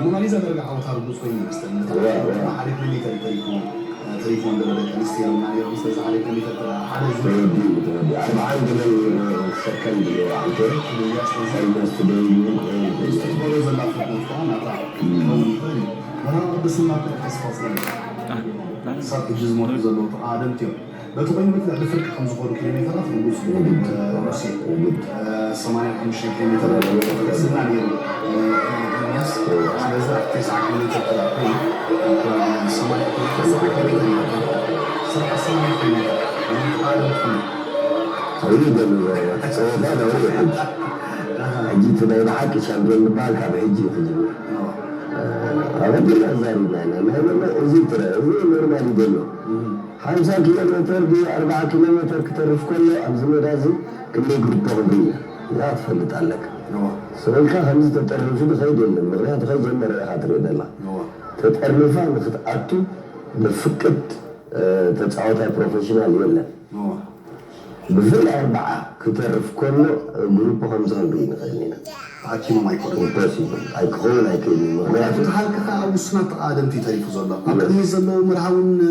ሞናሊዛ ደረጃ ዓወታ ርጉጽ ኮይኑ ይመስለኒ። ነታ ዋ፣ ዋ። ሓደ ኪሎ ሜተር ተሪፎ ተሪፎ እንደበለ ኣንስተዮ እና ነይሮም። ስለዚ ሓደ ኪሎ ሜተር ሓደ ዙር ተወዲኡ ተወዲኡ ኣርብዓን ገለን ሰከንድ ዓንተ ክልያ። ስለዚ ኦልሞስት ደይሉ ስትቆሎ ዘላ ፍጥነት ከዓ ናታ ክኸውን ይኽእል እዩ። መርሃዊ ቅድስና እኮ ተስፋ ስለ ክሳብ ሕጂ ዝሞቱ ዘለዉ ተቓደምቲ እዮም። በቲ ኮይኑ በቲ ልዕሊ ፍርቂ ከም ዝኾኑ ኪሎ ሜተራት ርጉጽ እዩ። እ፣ ሙሴ፣ እ፣ ሰማንያ ሓሙሽተ ኪሎ ሜተር ስና ነይሩ፣ እ፣ ኤርሚያስ። ስለዚ ኣብ ተስዓ ኪሎ ሜተር ጥራሕ ኮይኑ፣ እ፣ ሰማንያ ኪሎ ሜተር፣ ሰብዓ ኪሎ ሜተር ነይሩ። ሰብዓ ሰማንያ ኪሎ ሜተር። እዞም ተቓደምቲ እዮም። ከይዱ ዘሎ እቲ ፀወታ ነውሪ እዩ። ሕጂ እቲ ናይ ብሓቂ ሻምፒዮን ዝበሃል ካብ ሕጂ እዩ ክጅምር። ኣቐዲምና ኣዛሪብና ኢና። ናይ ሎሚ እዚ ጥረ፣ እዚ ኖርማል እዩ ዘሎ። ሓምሳ ኪሎ ሜተር ድዩ ኣርብዓ ኪሎ ሜተር ክተርፍ ከሎ ኣብዚ ሜዳ እዚ ክንደይ ግሩፖ ክንርኢ ኢና። እዚኣ ትፈልጥ ኣለካ። ስቕ ኢልካ ከምዚ ተጠርኒፉ ዝኸይድ የለን። ምኽንያቱ ከይጀመረ ኢኻ ትርኢ ዘላ። ተጠርኒፋ ንክትኣቱ ዘፍቅድ፣ እ፣ ተጻዋታይ ፕሮፌሽናል የለን። ብፍላይ ኣርብዓ ክተርፍ ከሎ ግሩፕ ከምዚ ክንርኢ ንኽእል ኢና። ተኣኪቦም ኣይኮኑን። ኢምፖሲብል ኣይክኸውን ኣይክእልን እዩ። ምኽንያቱ ምክንያቱ ተሃልከ ከዓ ውሱናት ተቓደምቲ እዩ ተሪፉ ዘሎ። ኣብ ቅድሚት ዘለዉ መርሃውን